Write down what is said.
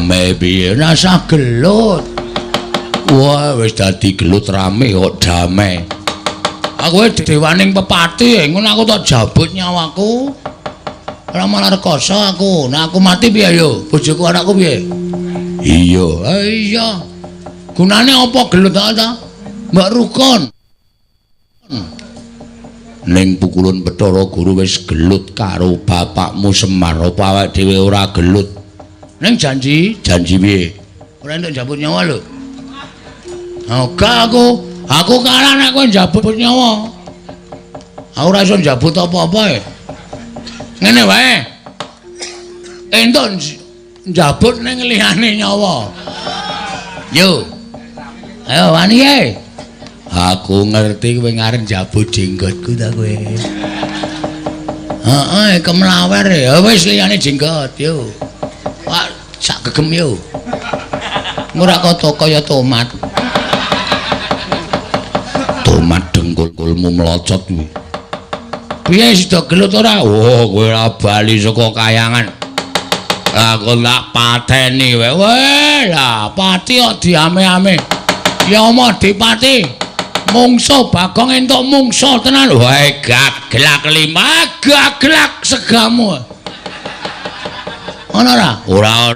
Damai piye? Rasah gelut. Wah, wis dadi gelut rame kok damai. Aku dewaning pepati, ngono aku tak jabut nyawaku. Ora malah rekoso aku. Nek aku mati piye yo? Bojoku anakku piye? Iya, iya. Gunane apa gelut ta? Mbak rukun. Ning pukulun Bathara Guru wis gelut karo bapakmu Semar, apa awake dhewe ora gelut? Ning janji, janji piye? Ora entuk njabut nyawa lho. Ora aku, aku kalah nek kowe njabut nyawa. Aku ora iso njabut apa-apa e. Ngene wae. Entuk njabut ning liyane nyawa. Yo. Ayo wani e. Aku ngerti kowe ngarep njabut jenggotku ta kowe. Heeh, kemlawer ya wis liyane jenggot yo. Wah, sak gegem yo. Ora kaya kaya tomat. Tomat dengkulmu melocot kuwi. Piye sida gelut ora? Oh, kowe ora bali saka kayangan. Aku tak pateni wae. Weh, lah pati kok diame-ame. Ya omah dipati. Mungso Bagong entuk mungso tenan. Wae gaglak lima, gaglak segamu. Ana ora? Ora.